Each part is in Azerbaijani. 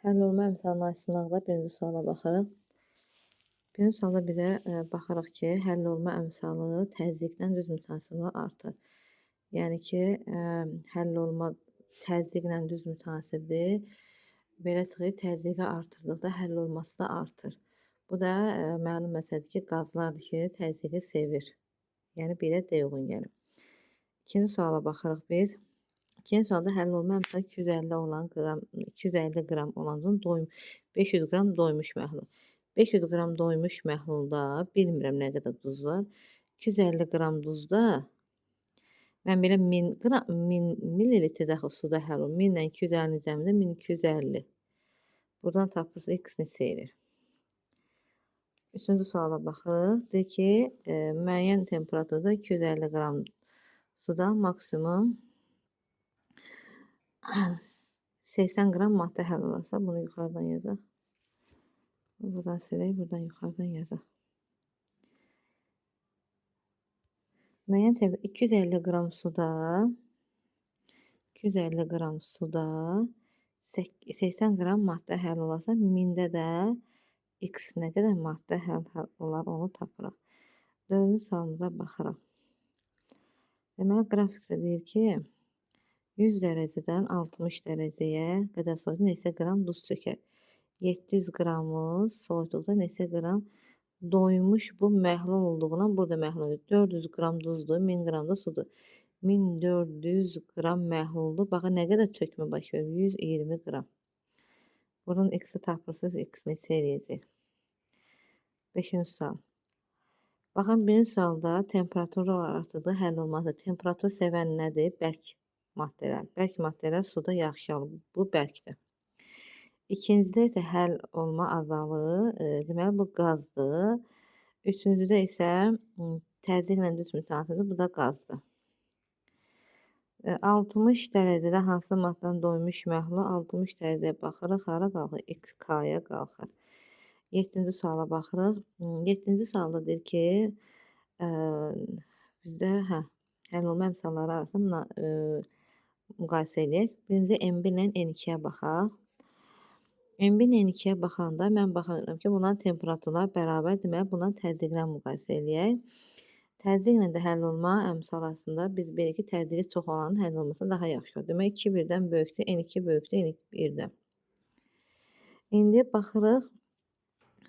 Həll olma əmsalına sınaqda birinci suala baxırıq. Birinci sualda bizə baxırıq ki, həll olma əmsalı təzyiqdən düz mütənasiblə artır. Yəni ki, həll olma təzyiqlə düz mütənasibdir. Belə çıxır, təzyiqi artırdıqda həll olması da artır. Bu da məlum məsələdir ki, qazlardır ki, təzyiqi sevir. Yəni, 1-ə D uyğun gəlir. İkinci suala baxırıq biz. İkinci sualda həll olma əmsalı 250 olan qram, 250 qram olan 500 qram doymuş məhlul. 500 qram doymuş məhlulda bilmirəm nə qədər duz var. 250 qram duzda mən belə 1000 qram, 1000 millilitr daxil suda həll olur. 1000 ilə 250-nin cəmində 1250. Buradan tapırsınız x neçə edir. Üçüncü suala baxırıq. Deyir ki, müəyyən temperaturda 250 qram suda maksimum 80 qram maddə həll olarsa, bunu yuxarıdan yazaq. Buradan silək, buradan yuxarıdan yazaq. Müəyyən temperaturda 250 qram suda 250 qram suda 80 qram maddə həll olarsa, 1000-də də x nə qədər maddə həll olar, onu tapırıq. Dördüncü sualımıza baxırıq. Deməli, qrafikdə deyir ki, 100 dərəcədən 60 dərəcəyə qədər soyutda neçə qram duz çökər? 700 qramı soyutduqda neçə qram doymuş bu məhlul olduğundan burada məhlul 400 qram duzdur, 1000 qram da sudur. 1400 qram məhluldur. Baxın, nə qədər çökmə baş verir? 120 qram. Buradan x-i tapırsınız, x neçə eləyəcək? Beşinci sual. Baxın, birinci sualda temperaturu artırdı, həll olmazdır. Temperatur sevən nədir? Bərk maddələr. Bərk maddələr suda yaxşı alır. Bu bərkdir. İkincidə isə həll olma azalır. Deməli, bu qazdır. Üçüncüdə isə təzyiqlə düz mütənasibdir. Bu da qazdır. 60 dərəcədə hansı maddədən doymuş məhlul 60 dərəcəyə baxırıq. Hara qalxır? XK-ya qalxır. Yeddinci suala baxırıq. Yeddinci sualda deyir ki, bizdə həll olma əmsalları arasında müqayisə eləyək. Birinci M1 ilə N2-yə baxaq. M1 ilə N2-yə baxanda mən baxıram ki, bunların temperaturlar bərabər, deməli, bundan təzyiqlə müqayisə eləyək. Təzyiqlə də həll olma əmsal arasında biz bilirik ki, təzyiqi çox olanın həll olması daha yaxşı olur. Demək, 2 birdən böyükdür, N2 böyükdür, N1-dən. İndi baxırıq,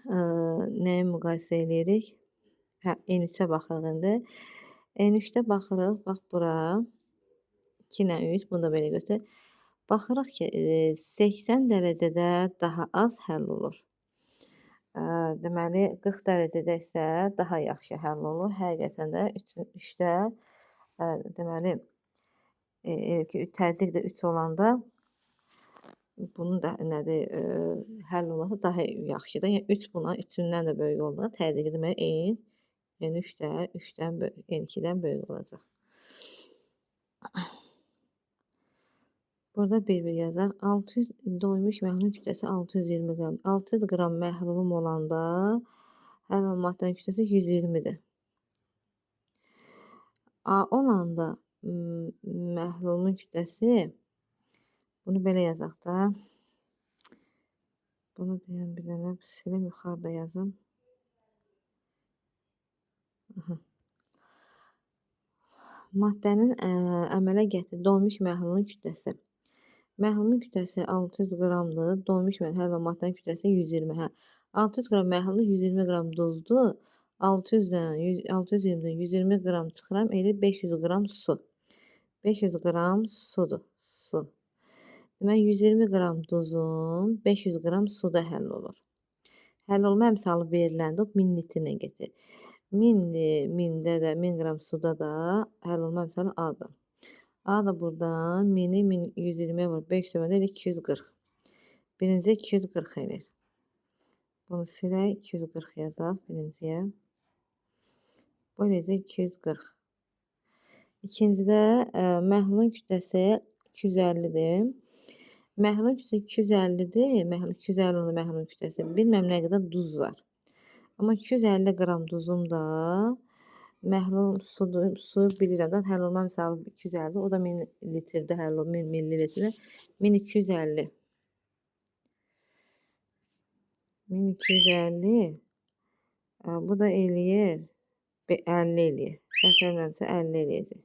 nəyi müqayisə eləyirik? Hə, N3-ə baxırıq indi. N3-də baxırıq, bax bura 2 ilə 3, bunu da belə götür. Baxırıq ki, 80 dərəcədə daha az həll olur. Deməli, 40 dərəcədə isə daha yaxşı həll olur. Həqiqətən də 3-də, deməli, ki, təzyiq də 3 olanda bunun da nədir, həll olması daha yaxşıdır. Yəni, 3 buna 3-ündən də böyük oldu. Təzyiqi deməli, N3 də 3-dən, N2-dən böyük olacaq. Burada bir-bir yazaq. 600 doymuş məhlulun kütləsi 620 qram. 600 qram məhlulum olanda həll olma maddənin kütləsi 120-dir. A olanda məhlulumun kütləsi, bunu belə yazaq da. Bunu deyəm bir dənə silim, yuxarıda yazım. Aha. Maddənin əmələ gətirdiyi doymuş məhlulun kütləsi. Məhlulun kütləsi 600 qramdır. Doymuş həll olma maddənin kütləsi 120. Hə. 600 qram məhlulu 120 qram duzdur. 600-dən 620-dən 120 qram çıxıram, elə 500 qram su. 500 qram sudur. Su. Deməli, 120 qram duzun 500 qram suda həll olur. Həll olma əmsalı veriləndə o 1000 litrlə getir. 1000-də də 1000 qram suda da həll olma əmsalı A-dır. A da buradan 1000-i 1120-yə vur. 5 dəfədə elə 240. Birinci 240 eləyir. Bunu silək, 240 yazaq birinciyə. Bu eləyəcək 240. İkincidə məhlulun kütləsi 250-dir. Məhlulun kütləsi 250-dir. Məhlul 250 olanda məhlulun kütləsi. Bilməm nə qədər duz var. Amma 250 qram duzum da məhlul sudur, suyu bilirəm də, həll olma misalı 250, o da 1000 litrdə həll olur, 1000 millilitrdə 1250. 1250. Bu da eləyir. 50 eləyir. Səhv eləmirəmsə 50 eləyəcək.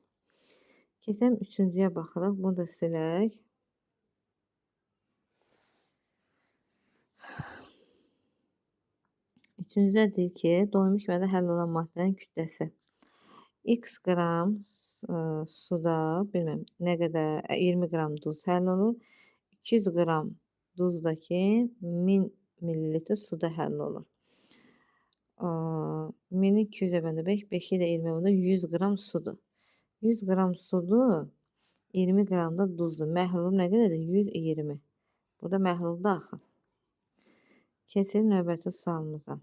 Keçəm üçüncüyə baxırıq. Bunu da silək. Üçüncüdə deyir ki, doymuş mədə həll olan maddənin kütləsi. X qram suda, bilməm, nə qədər, 20 qram duz həll olur. 200 qram duzdakı 1000 millilitr suda həll olur. 1200-ə bəndə 5, 5-i də 20-ə bəndə 100 qram sudur. 100 qram sudur, 20 qram da duzdur. Məhlulum nə qədərdir? 120. Burada məhluldur axı. Keçirik növbəti sualımıza.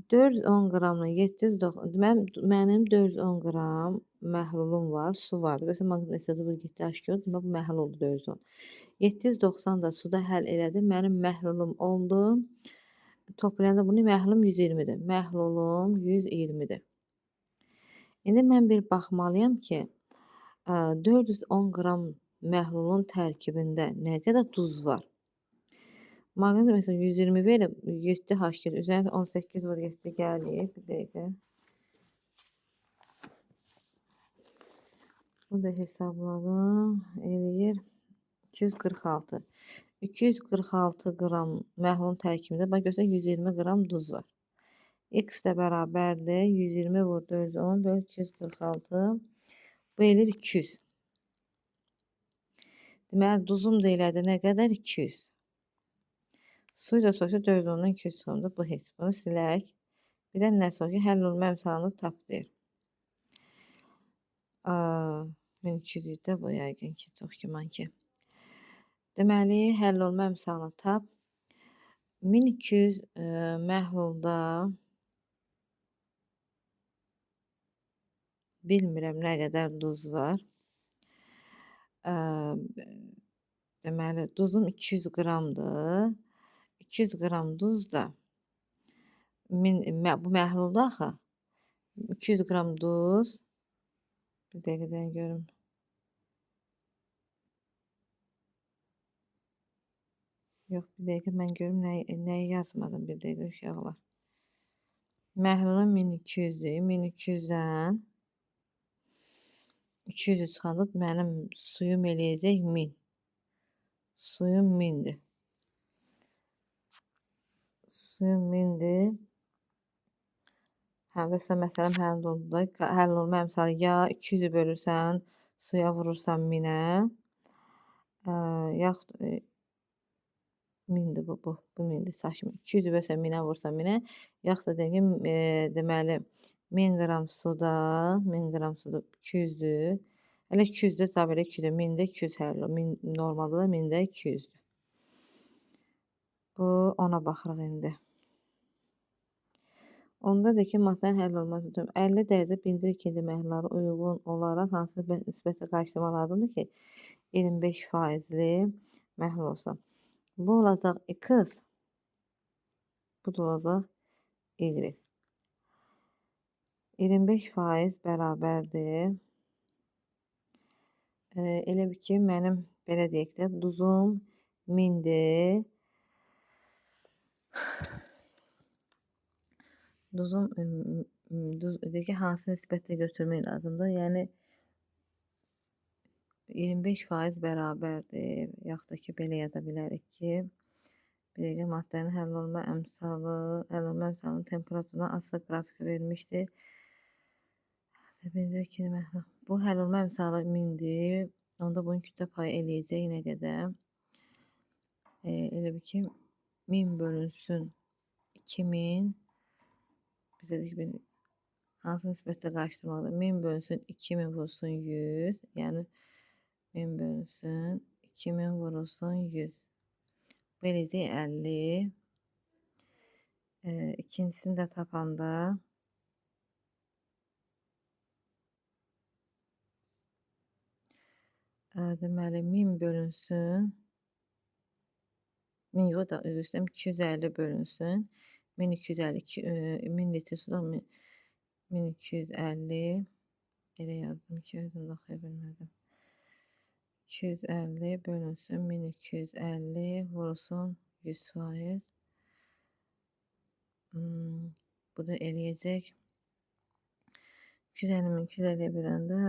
410 qramla 790, mənim 410 qram məhlulum var, su var. Görürsən, maqnit SO4 getdi, H2O, demək bu məhlul oldu 410. 790 da suda həll elədi, mənim məhlulum oldu. Toplayanda bunu məhlulum 120-dir. Məhlulum 120-dir. İndi mən bir baxmalıyam ki, 410 qram məhlulun tərkibində nə qədər duz var? Maqnit məsələn 120 verib, 7 H2, üzərində 18 vur 7 gəlir. Bir dəqiqə. Bunu da hesabladım. Eləyir 246. 246 qram məhlulun tərkibində, bax göstər 120 qram duz var. X də bərabərdir. 120 vur 410 böl 246. Bu eləyir 200. Deməli, duzum da elədi nə qədər? 200. Suyu da soruşsa 410-dan 200 çıxanda bu heç. Bunu silək. Bir də nə soruşur? Həll olma əmsalını tap deyir. 1200 idi bu yəqin ki, çox güman ki. Deməli, həll olma əmsalını tap. 1200 məhlulda bilmirəm nə qədər duz var. Deməli, duzum 200 qramdır. 200 qram duz da bu məhlulda axı. 200 qram duz. Bir dəqiqədən görüm. Yox, bir dəqiqə mən görüm nəyi yazmadım bir dəqiqə uşaqlar. Məhlulum 1200-dür. 1200-dən 200-ü çıxanda mənim suyum eləyəcək 1000. Suyum 1000-dir. Suyum 1000-dir. Hə, və məsələn həll oldu. Həll olma əmsalı ya 200-ü bölürsən, suya vurursan 1000-ə. Yaxud 1000-dir bu 1000-dir, saçma. 200-ü bölsən 1000-ə vursan 1000-ə. Yaxud da deyim ki, deməli 1000 qram suda, 1000 qram suda 200-dür. Hələ 200-də cavab elə 200-dür. 1000-də 200 həll olur. Normalda da 1000-də 200-dür. Bu, ona baxırıq indi. Onda da ki, maddənin həll olması üçün 50 dərəcə birinci və ikinci məhlullara uyğun olaraq hansı nisbətlə qarışdırmaq lazımdır ki, 25 faizli məhlul olsun. Bu olacaq X, bu da olacaq Y. 25% bərabərdir. Elə bil ki, mənim, belə deyək də, duzum 1000-dir. Duzum, duz deyək ki, hansı nisbətlə götürmək lazımdır? Yəni, 25% bərabərdir. Yaxud da ki, belə yaza bilərik ki, bir dəqiqə maddənin həll olma əmsalı, həll olma əmsalının temperaturuna asılı qrafiki vermişdir. Birinci, ikinci məhlul. Bu həll olma əmsalı 1000-dir. Onda bunun kütlə payı eləyəcək nə qədər? Elə bil ki, 1000 bölünsün 2000. Biz dedik ki, hansı nisbətdə qarışdırmalıdır? 1000 bölünsün 2000 vurulsun 100. Yəni, 1000 bölünsün 2000 vurulsun 100. Bu eləyəcək 50. İkincisini də tapanda deməli, 1000 bölünsün 1000 yox da, üzr istəyirəm, 250 bölünsün 1250, 1000 litr suda 1250 elə yazdım ki, özüm də oxuya bilmədim. 250 bölünsün 1250 vurulsun 100%. Bu da eləyəcək. 250 min 250-yə böləndə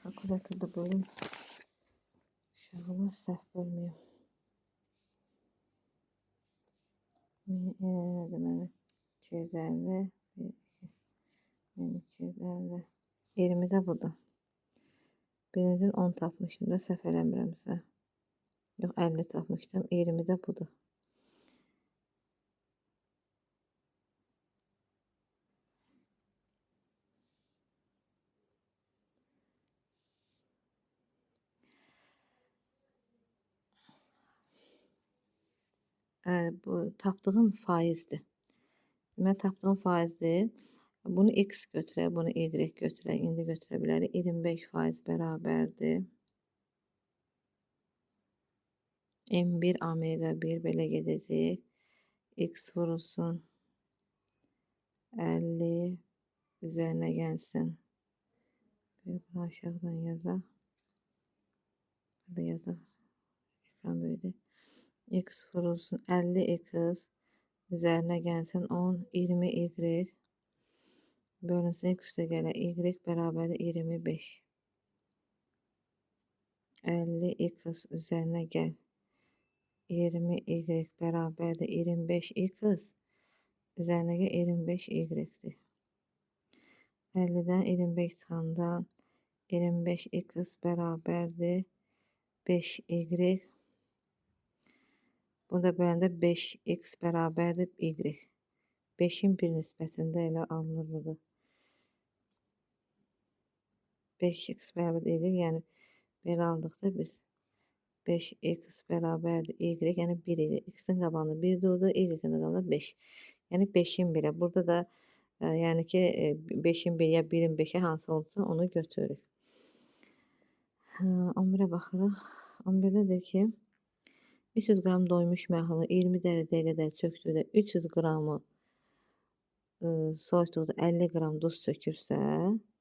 kalkulatorda bölüm. Uşaqlar səhv bölməyim. Deməli 250, 1, 2, 1250. 20 də budur. Birincinin 10 tapmışdım da, səhv eləmirəmsə. Yox, 50 tapmışdım. 20 də budur. Bu tapdığım faizdir. Deməli, tapdığım faizdir. Bunu X götürək, bunu Y götürək. İndi götürə bilərik. 25% bərabərdir. M1 omega 1 belə gedəcək. X vurulsun 50 üzərinə gəlsin. Bir bunu aşağıdan yazaq. Burada yazaq. Ekran böyüdü. X vurulsun 50x üzərinə gəlsin 10, 20y bölünsün x üstə gələ y bərabərdir 25. 50x üzərinə gəl 20y bərabərdir 25x üzərinə gəl 25y-dir. 50-dən 25 çıxanda 25x bərabərdir 5y. Bunu da böləndə 5x bərabərdir y. 5-in 1 nisbətində elə alınır burada. 5x bərabərdir y, yəni belə aldıqda biz 5x bərabərdir y, yəni 1 ilə x-in qabağında 1 durdu, y-in qabağında 5. Yəni 5-in 1-ə. Burada da yəni ki 5-in 1 ya 1-in 5-ə hansı olursa onu götürürük. 11-ə baxırıq. 11-də deyir ki, 300 qram doymuş məhlulu 20 dərəcəyə qədər çöktükdə 300 qramı soyutduqda 50 qram duz çökürsə,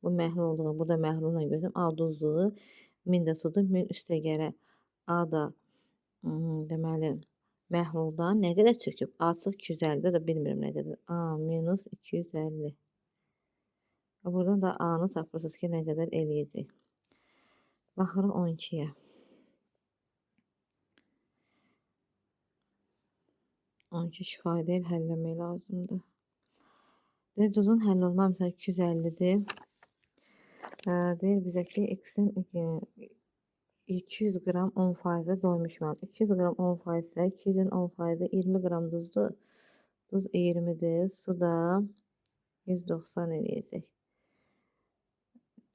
bu məhlul olduğunu burada məhlulla götürüm. A duzluğu, 1000 də sudur, 1000 üstə gələ A da deməli məhluldan nə qədər çöküb? A çıx 250-də də bilmirəm nə qədər. A minus 250. Buradan da A-nı tapırsınız ki, nə qədər eləyəcək. Baxırıq 12-yə. 12 kifayət deyil, həlləmək lazımdır. Deyir, duzun həll olma məsələn 250-dir. Deyir bizə ki, X-in 200 qram 10% doymuş məhlul. 200 qram 10% isə 200-ün 10% 20 qram duzdur. Duz 20-dir. Su da 190 eləyəcək.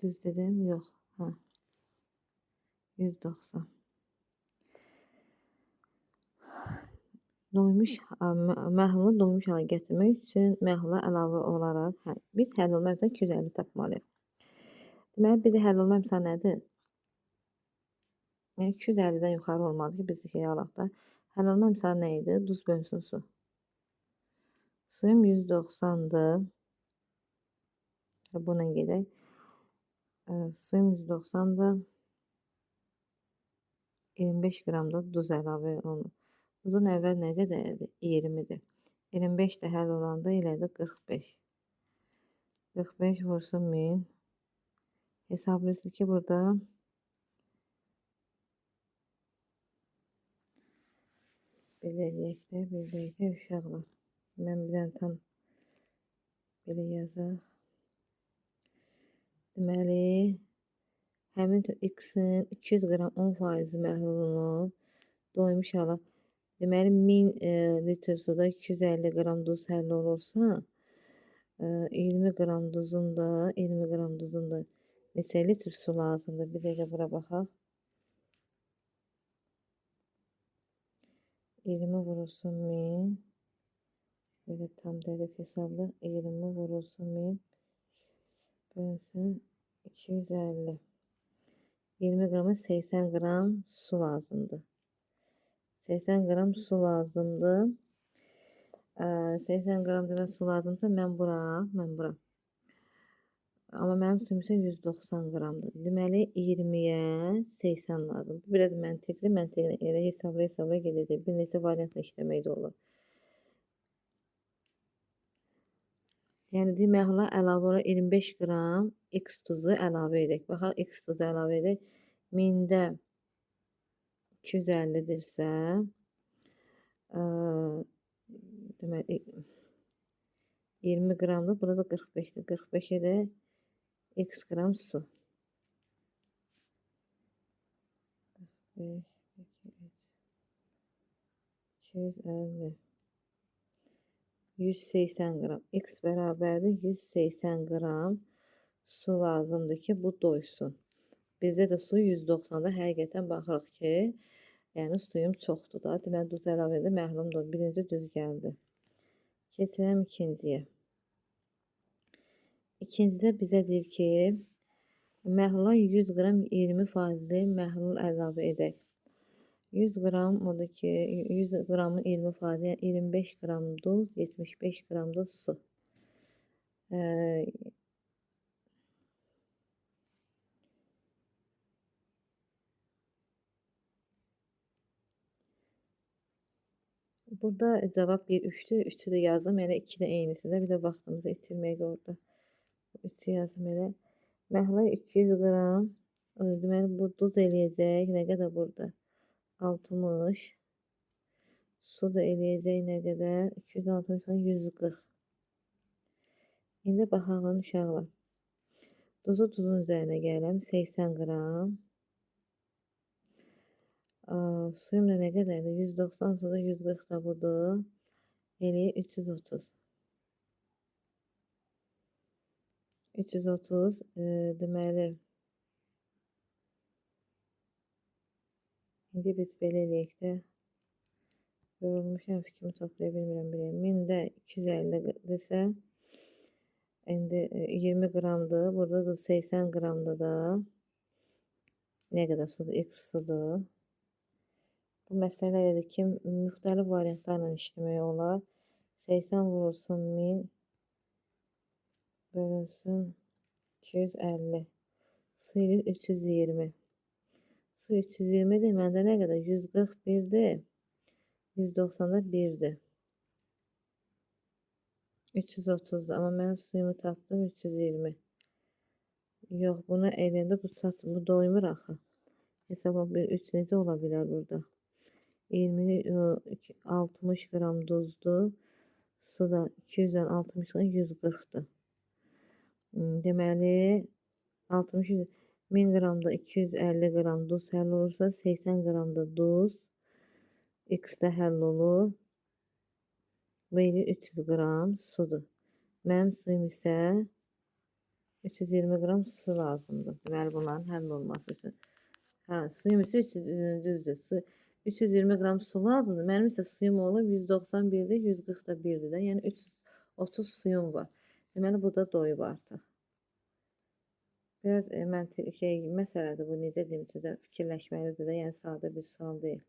Düz dedim? Yox. Hə. 190. Doymuş məhlulu doymuş hala gətirmək üçün məhlula əlavə olaraq biz həll olma imkanı 250 tapmalıyıq. Deməli, bizə həll olma imkanı nədir? Yəni 250-dən yuxarı olmalıdır ki, biz şey alaq da. Həll olma imkanı nə idi? Duz bölünsün su. Suyum 190-dır. Bununla gedək. Suyum 190-dır. 25 qram da duz əlavə olunur. Duzun əvvəl nə qədər idi? 20-dir. 25 də həll olanda elədi 45. 45 vursun 1000. Hesablayırsınız ki, burada belə eləyək də, bir dəqiqə uşaqlar. Mən bir dənə tam belə yazaq. Deməli, həmin X-in 200 qram 10% məhlulunu doymuş hala. Deməli, 1000 litr suda 250 qram duz həll olursa, 20 qram duzun da, 20 qram duzun da neçə litr su lazımdır? Bir dəqiqə bura baxaq. 20 vurulsun 1000. Belə tam dəqiq hesablayaq. 20 vurulsun 1000. Bölünsün 250. 20 qrama 80 qram su lazımdır. 80 qram su lazımdır. 80 qram demək su lazımdırsa, mən bura Amma mənim suyum isə 190 qramdır. Deməli, 20-yə 80 lazım. Bu biraz məntiqli, məntiqli elə hesabla gedəcək. Bir neçə variantla işləmək də olur. Yəni, deyir, məhlula əlavə olaraq 25 qram X tuzu əlavə edək. Baxaq, X tuzu əlavə edək. 1000-də 250-dirsə, deməli, 20 qramdır. Burada 45-dir. 45-ə də X qram su. 45, 2, 3, 250. 180 qram. X bərabərdir 180 qram su lazımdır ki, bu doysun. Bizdə də su 190-da həqiqətən baxırıq ki, yəni suyum çoxdur da. Deməli, duz əlavə edir, məhlum doyur. Birinci düz gəldi. Keçirəm ikinciyə. İkincidə bizə deyir ki, məhlula 100 qram 20% məhlul əlavə edək. 100 qram odur ki, 100 qramın 20%, yəni 25 qram duz, 75 qram da su. Burada cavab 1, 3-dür. 3-ü də yazdım, yəni 2 də eynisində. Bir də vaxtımızı itirməyək orada. 3-ü yazdım elə. Məhlul 200 qram. Deməli, bu duz eləyəcək. Nə qədər burada? 60. Su da eləyəcək nə qədər? 260-dan 140. İndi baxalım uşaqlar. Duzu duzun üzərinə gələm. 80 qram. Suyum da nə qədərdir? 190 suda 140 da budur. Eləyir 330. 330, deməli, indi biz belə eləyək də. Yorulmuşam, fikrimi toplaya bilmirəm belə. 1000-də 250-dirsə, indi 20 qramdır. Burada da 80 qramda da nə qədər sudur? X sudur. Bu məsələ elədir ki, müxtəlif variantlarla işləmək olar. 80 vurulsun 1000 bölünsün 250. Su eləyir 320. Su 320-dir. Məndə nə qədər? 141-dir. 190-da 1-dir. 330-dur. Amma mən suyumu tapdım 320. Yox, buna eləyəndə bu doymur axı. Hesabla bir 3 necə ola bilər burada? 20, 60 qram duzdur. Su da 200-dən 60-dan 140-dır. Deməli, 60, 1000 qramda 250 qram duz həll olursa, 80 qram da duz X-də həll olur. Bu eləyir 300 qram sudur. Mənim suyum isə 320 qram su lazımdır. Deməli, bunların həll olması üçün. Hə, suyum isə düzdür. Su, 320 qram su lazımdır. Mənim isə suyum olub 191-dir, 141-dir də. Yəni, 330 suyum var. Deməli, bu da doyub artıq. Biraz məsələdir bu, necə deyim sizə, fikirləşməlidir də, yəni sadə bir sual deyil.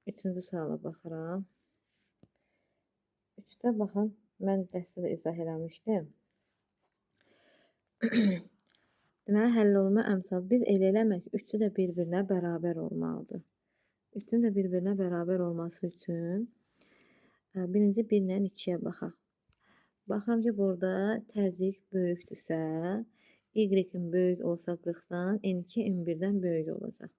Üçüncü suala baxıram. Üçdə baxın, mən dərsdə də izah eləmişdim. Deməli, həll olma əmsal. Biz elə eləmək, üçü də bir-birinə bərabər olmalıdır. Üçünün də bir-birinə bərabər olması üçün birinci 1 ilə 2-yə baxaq. Baxıram ki, burada təzyiq böyükdürsə, Y-in böyük olsa 40-dan, N2 N1-dən böyük olacaq.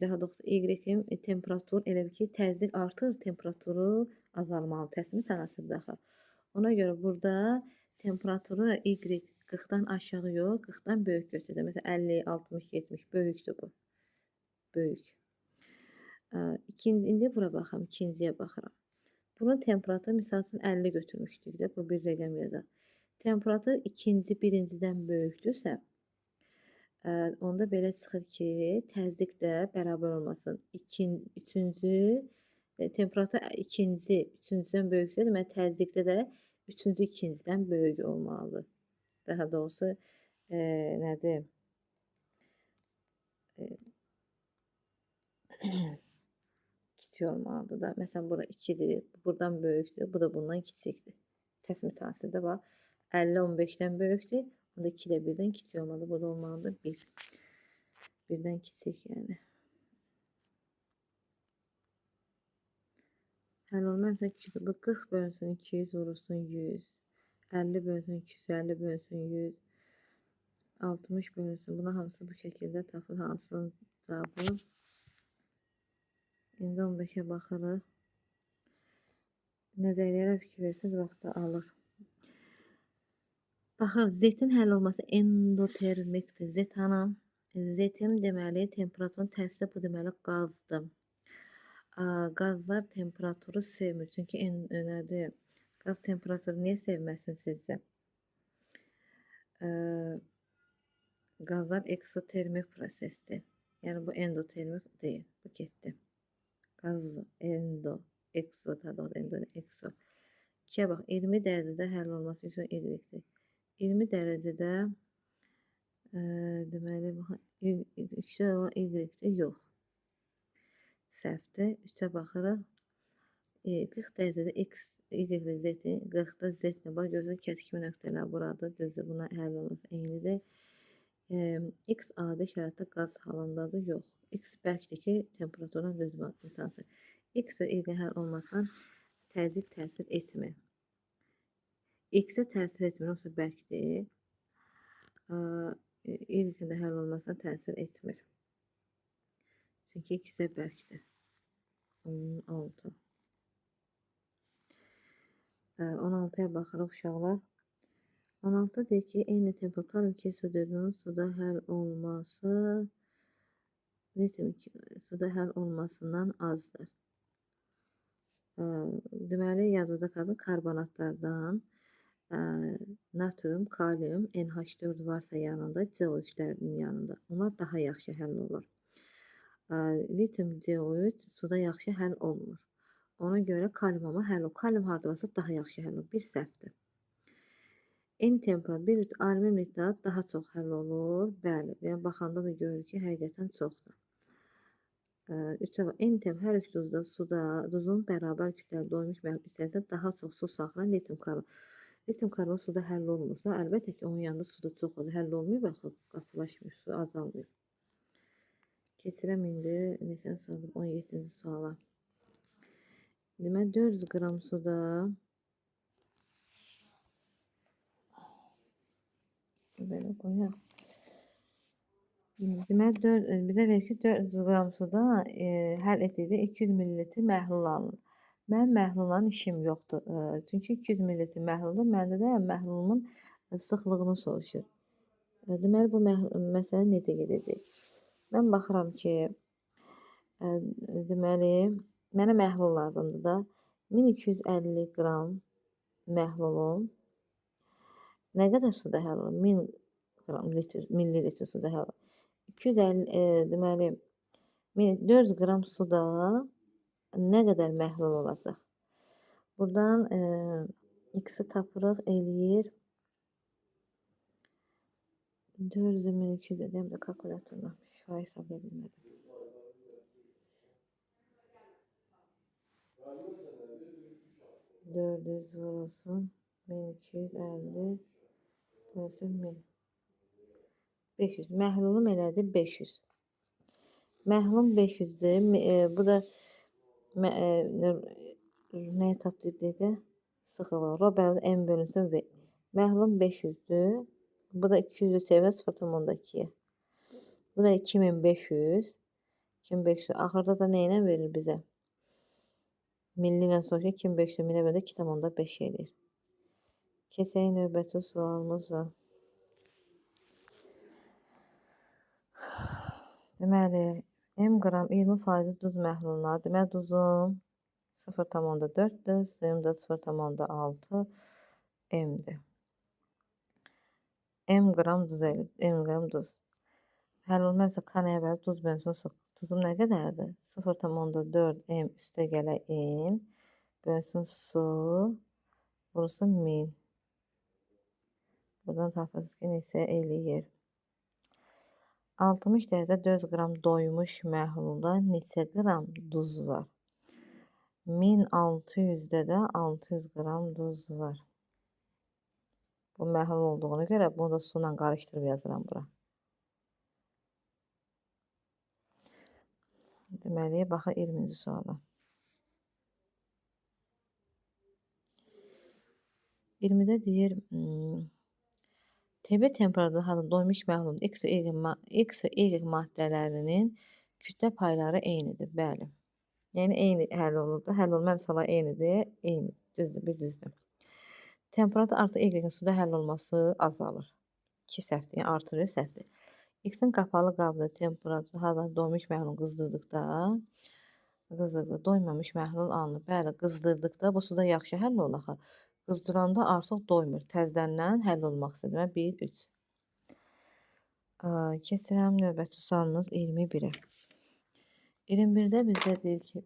Daha doğrusu, Y-in temperatur elə bil ki, təzyiq artır, temperaturu azalmalı, təsmi tənasibdə axı. Ona görə burada temperaturu Y 40-dan aşağı yox, 40-dan böyük götürür. Məsələn, 50, 60, 70 böyükdür bu. Böyük. İndi bura baxıram, ikinciyə baxıram. Bunun temperaturu, misal üçün, 50 götürmüşdük də, bu bir rəqəm yazaq. Temperatur ikinci birincidən böyükdürsə, onda belə çıxır ki, təzyiq də bərabər olmasın. Üçüncü, temperatur ikinci, üçüncüdən böyüksə, deməli, təzyiqdə də üçüncü ikincidən böyük olmalıdır. Daha doğrusu, nədir? Kiçik olmalıdır da. Məsələn, bura 2-dir, buradan böyükdür, bu da bundan kiçikdir. Təs mütasidə bax. 50 15-dən böyükdür. Onda 2 də 1-dən kiçik olmalıdır. Bu da olmalıdır 1. 1-dən kiçik yəni. Həll olma məsələn bu 40 bölünsün 200 vurulsun 100. 50 bölünsün 250 bölünsün 100. 60 bölünsün. Buna hamısı bu şəkildə tapır hansının cavabı. İndi 15-ə baxırıq. Nəzəriyyələrə fikir versəniz vaxtı alır. Baxır, Z-in həll olması endotermikdir. Z hanı? Z-in deməli temperaturun tərsi bu deməli qazdır. Qazlar temperaturu sevmir. Çünki nədir? Qaz temperaturu niyə sevməsin sizcə? Qazlar eksotermik prosesdir. Yəni bu endotermik deyil. Bu getdi. Qaz endo, ekso, daha doğrusu endo, ekso. 2-yə bax, 20 dərəcədə həll olması üçün Y-dir. 20 dərəcədə deməli, baxın, 3-də olan Y-dir, yox. Səhvdir. 3-ə baxırıq. 40 dərəcədə X, Y və Z-in, 40-da Z-nə bax, görürsünüz, kəsişmə nöqtələri buradır. Düzdür, buna həll olması eynidir. X adi şəraitdə qaz halındadır, yox. X bərkdir ki, temperaturdan düzmür. X və Y həll olmasına təzyiq təsir etmir. X-ə təsir etmir, yoxsa bərkdir. Y-in də həll olmasına təsir etmir. Çünki X də bərkdir. 16. 16-ya baxırıq uşaqlar. 16 deyir ki, eyni temperatur 2SO4-ün suda həll olması suda həll olmasından azdır. Deməli, yadınızda qalsın, karbonatlardan natrium, kalium, NH4 varsa yanında, CO3-lərin yanında. Onlar daha yaxşı həll olur. Litium CO3 suda yaxşı həll olmur. Ona görə kalium amma həll olur. Kalium harda varsa daha yaxşı həll olur. Bir səhvdir. Eyni temperatur, bir alüminium nitrat daha çox həll olur. Bəli, yəni baxanda da görürük ki, həqiqətən çoxdur. 3-ə bax, eyni temperatur, hər iki duzda suda, duzun bərabər kütləli doymuş məhlul hissəsində daha çox su saxlayan litium karbon. Litium karbon suda həll olmursa, əlbəttə ki, onun yanında suda çox olur. Həll olmayıb, axı, qatılaşmır, su azalmıyor. Keçirəm indi, neçənci sualdır? 17-ci suala. Deməli, 400 qram suda belə qoyaq. Deməli, bizə verir ki, 400 qram suda həll etdikdə 200 ml məhlul alınır. Mənim məhlulla işim yoxdur. Çünki 200 ml məhlulda məndə də məhlulumun sıxlığını soruşur. Deməli, bu məsələ necə gedəcək? Mən baxıram ki, deməli, mənə məhlul lazımdır da. 1250 qram məhlulum nə qədər suda həll olur? 1000 qram millilitr suda həll olur. 250, deməli, 400 qram suda nə qədər məhlul olacaq? Buradan X-i tapırıq, eləyir. 400 1200 deyəm də kalkulyatorla. Şifayı hesablaya bilmədim. 400 vurulsun, 1250 bölsün 1000. 500. Məhlulum elədi 500. Məhlulum 500-dür. Bu da nəyə tapdı dəqiqə? Sıxılığı. Ro bərabər M bölünsün V. Məhlulum 500-dür. Bu da 200-ü çevirə 0,2-yə. Bu da 2500. 2500. Axırda da nə ilə verir bizə? Milli ilə soruşur. 2500 minə belə 2,5 eləyir. Keçək növbəti sualımıza. Deməli, M qram 20% duz məhluluna. Deməli, duzum 0,4-dür, suyum da 0,6 M-dir. M qram duz eləyib, M qram duz. Həll olmazsa K nəyə bərabər? Duz bölünsün su. Duzum nə qədərdir? 0,4 M üstə gələ N bölünsün su vurulsun 1000. Buradan tapırsınız ki, neçə eləyir? 60 dərəcə 400 qram doymuş məhlulda neçə qram duz var? 1600-də də 600 qram duz var. Bu məhlul olduğuna görə bunu da su ilə qarışdırıb yazıram bura. Deməli, baxın 20-ci suala. 20-də deyir, TB temperaturda hazır doymuş məhlulun X və Y maddələrinin kütlə payları eynidir. Bəli. Yəni, eyni həll olurdu. Həll olma əmsalı eynidir. Eyni. Düzdür, bir düzdür. Temperatur artıq Y-in suda həll olması azalır. 2 səhvdir, yəni artırır, səhvdir. X-in qapalı qabda temperatur hazır doymuş məhlul qızdırdıqda, doymamış məhlul alınır. Bəli, qızdırdıqda bu suda yaxşı həll olur axı. Qızdıranda artıq doymur. Təzdəndən həll olmaq istədir. Demək, 1, 3. Keçirəm növbəti sualımız 21-ə. 21-də bizə deyir ki,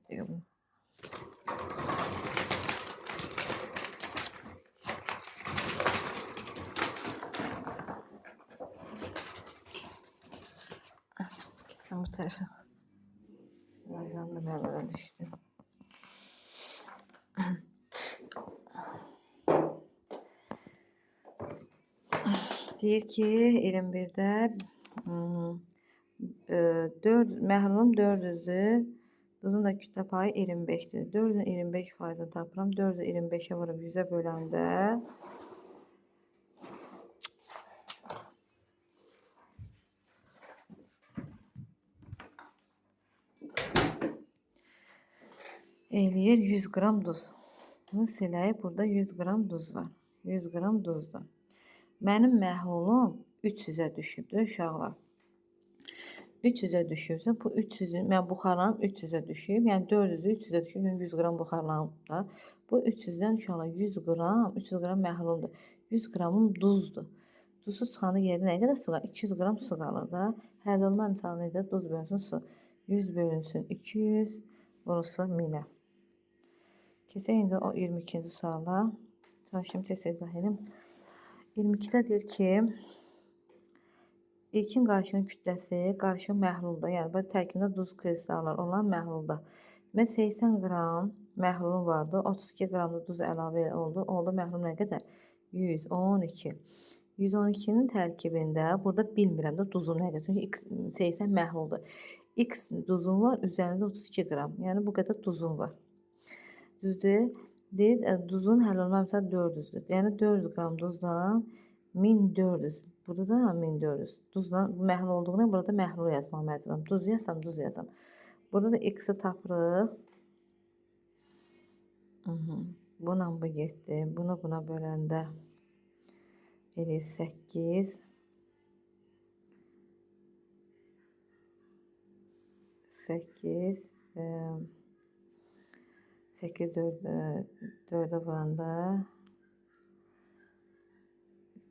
keçsin bu tərəfə. Rayonda mənə düşdü. Deyir ki, 21-də məhlulum 400-dür. Duzun da kütlə payı 25-dir. 400-ün 25%-ni tapıram. 400-ü 25-ə vurub 100-ə böləndə eləyir 100 qram duz. Bunu silək. Burada 100 qram duz var. 100 qram duzdur. Mənim məhlulum 300-ə düşübdür, uşaqlar. 300-ə düşübsə, bu 300-ün, mən buxarlanıb 300-ə düşüb, yəni 400-ü 300-ə düşüb, 100 qram buxarlanıb da. Bu 300-dən uşaqlar 100 qram, 300 qram məhluldur. 100 qramım duzdur. Duzu çıxanda yerdə nə qədər su qalır? 200 qram su qalır da. Həll olma əmsalı necə? Duz bölünsün su. 100 bölünsün 200, vurulsun 1000-ə. Keçək indi o 22-ci suala. Çalışım tez izah edim. 22-də deyir ki, İlkin qarışığın kütləsi qarışıq məhlulda, yəni bu tərkibində duz kristalları olan məhlulda. Demək, 80 qram məhlulum vardı, 32 qram da duz əlavə oldu. Oldu məhlul nə qədər? 112. 112-nin tərkibində, burada bilmirəm də duzum nə qədər, çünki X, 80 məhluldur. X duzum var, üzərində 32 qram, yəni bu qədər duzum var. Düzdür? Deyir, duzun həll olma məsələn 400-dür. Yəni 400 qram duzdan 1400. Burada da 1400. Duzla məhlul olduğuna burada məhlul yazmağa məcburam. Duz yazsam, duz yazsam. Burada da X-i tapırıq. Buna bu getdi. Bunu buna böləndə eləyir 8. 8. 8, 4-ə vuranda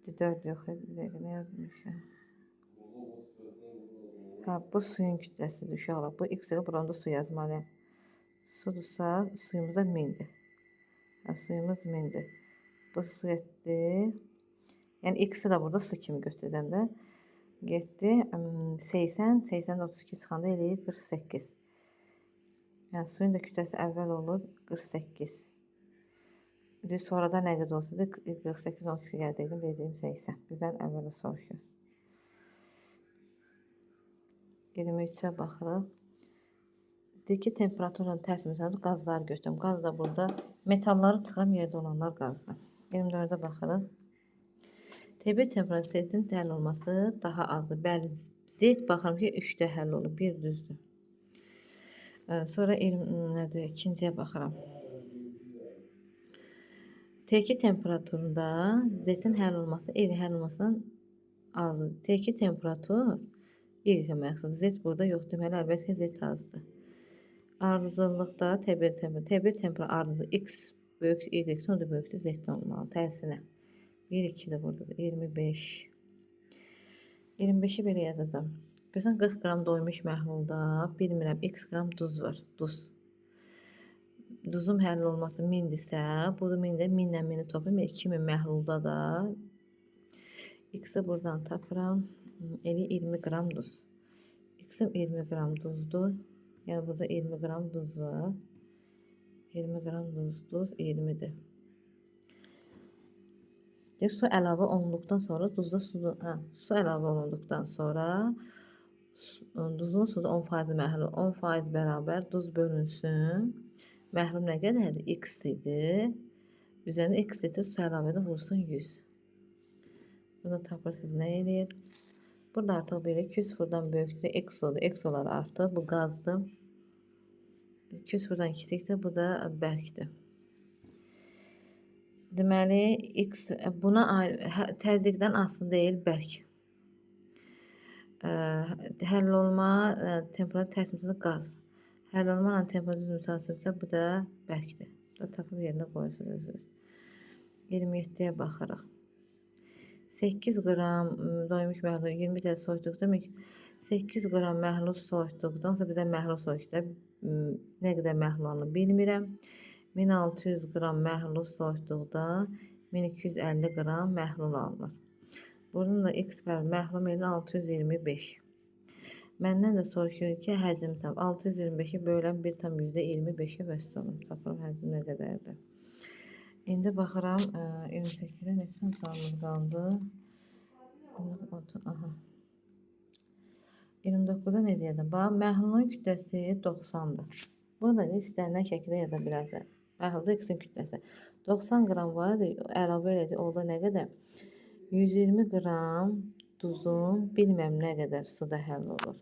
4 yox, bir dəqiqə, nə yazmışam? Hə, bu suyun kütləsidir, uşaqlar. Bu X-ə buranda su yazmalıyam. Sudursa, suyumuz da 1000-dir. Hə, suyumuz 1000-dir. Bu su getdi. Yəni, X-i də burada su kimi götürəcəm də. Getdi. 80, 80-də 32 çıxanda eləyir 48. Yəni, suyun da kütləsi əvvəl olub 48. Sonradan nə qədər olsaydı 48 32 gələcəkdim, deyəcəyim 80. Bizdən əvvələ soruşur. 23-ə baxırıq. Deyir ki, temperaturla təsir məsələn, qazları götürürüm. Qaz da burada. Metalları çıxıram, yerdə olanlar qazdır. 24-ə baxırıq. TB temperatur Z-in həll olması daha azdır. Bəli, Z baxıram ki, 3-də həll olub. 1 düzdür. Sonra nədir? İkinciyə baxıram. T2 temperaturunda Z-in həll olması Y həll olmasından azdır. T2 temperatur Y məqsəd. Z burada yox. Deməli, əlbəttə ki, Z azdır. Ardıcıllıqda T1 temperatur. T1 temperatur ardıcıl X böyük Y-dən, o da böyükdür, Z-dən olmalı. Tərsinə. 1, 2 də buradadır. 25. 25-i belə yazacağam. Görsən, 40 qram doymuş məhlulda, bilmirəm, X qram duz var. Duz. Duzum həll olması 1000-dirsə, bu da 1000-də 1000-lə 1000-i toplayım. 2000 məhlulda da X-i buradan tapıram. Elə 20 qram duz. X-im 20 qram duzdur. Yəni, burada 20 qram duz var. 20 qram duz, duz 20-dir. Deyir, su əlavə olunduqdan sonra duzda su, su əlavə olunduqdan sonra duzun suda 10% məhlul 10% bərabər duz bölünsün. Məhlul nə qədərdir? X idi. Üzərində X litr su əlavə edib vursun 100. Bunu tapırsınız nə eləyir? Burada artıq belə 2 sıfırdan böyükdür. X odur. X olar artıq. Bu qazdır. 2 sıfırdan kiçikdir. Bu da bərkdir. Deməli, X buna təzyiqdən asılı deyil, bərk. Həll olma temperatur tərs mütasib qaz. Həll olma ilə temperatur düz mütasibsə, bu da bərkdir. Da tapıb yerinə qoyursunuz özünüz. 27-yə baxırıq. 8 qram doymuş məhlul 20 dərəcə soyutduqda 8 qram məhlul soyutduqdan sonra bizə məhlul soyutduqda nə qədər məhlul alınır bilmirəm. 1600 qram məhlul soyutduqda 1250 qram məhlul alınır. Buradan da x bərabər məhlul elə 625. Məndən də soruşur ki, həzm tap. 625-i bölən 1,25-ə vəssalam. Tapıram həzm nə qədərdir. İndi baxıram 28-ə neçə sualımız qaldı? Aha. 29-a necə yazım? Bax, məhlulun kütləsi 90-dır. Bunu da istənilən şəkildə yaza bilərsən. Məhlulda x-in kütləsi. 90 qram var, əlavə elədi, orada nə qədər? 120 qram duzun bilməm nə qədər suda həll olur.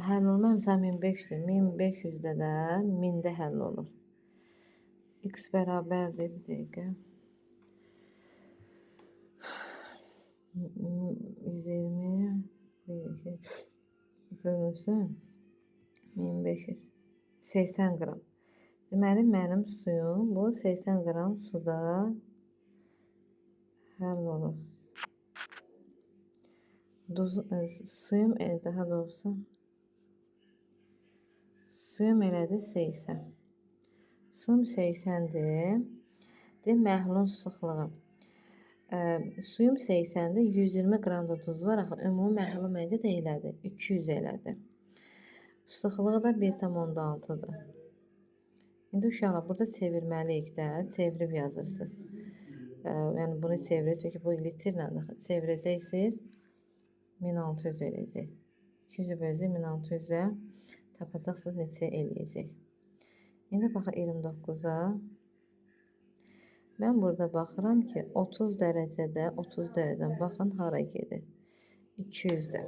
Həll olma məsələn 1500-dür. 1500-də də 1000-də həll olur. X bərabərdir, bir dəqiqə. 120 bölünsün 1500. 80 qram. Deməli, mənim suyum bu 80 qram suda həll olur. Duz, suyum, daha doğrusu suyum elədi 80. Suyum 80-dir. Deyir, məhlulun sıxlığı. Suyum 80-dir, 120 qram da duz var. Axı, ümumi məhlul nə qədər elədi? 200 elədi. Sıxlığı da 1,6-dır. İndi uşaqlar, burada çevirməliyik də, çevirib yazırsınız. Yəni, bunu çevirir, çünki bu litrlə çevirəcəksiniz, 1600 eləyəcək. 200-ü böləcək, 1600-ə tapacaqsınız neçə eləyəcək. İndi baxaq 29-a. Mən burada baxıram ki, 30 dərəcədə, 30 dərəcədən baxın hara gedir. 200-də.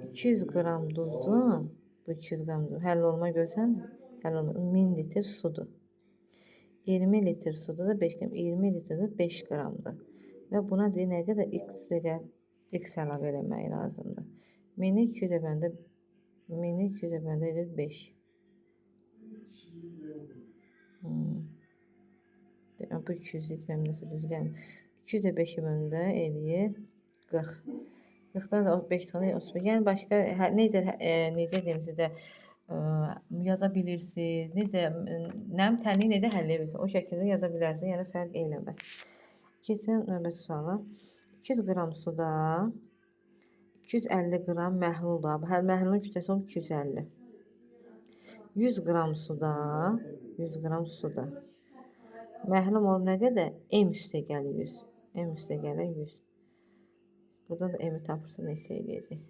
200 qram duzun, bu 200 qram duzun, həll olma görsən, həll olma, 1000 litr sudur. 20 litr suda da 5 qram, 20 litrdə 5 qramdır. Və buna deyir, nə qədər x əlavə eləmək lazımdır. 1200-ə bəndə, 1200-ə bəndə edir 5. Bu 200 litrə nəsə düz gəlmir. 200-ə 5-ə bəndə eləyir 40. 40-dan da 5 çıxanda 35. Yəni başqa necə, necə deyim sizə, yaza bilirsiniz, necə, nəm tənliyi necə həll edə bilirsiniz, o şəkildə yaza bilərsiniz, yəni fərq eləməz. Keçirəm növbəti suala. 200 qram suda 250 qram məhlul da, məhlulun kütləsi olub 250. 100 qram suda, 100 qram suda məhlul olub nə qədər? M üstə gəlir 100. M üstə gəlir 100. Buradan da M-i tapırsın, neçə eləyəcək.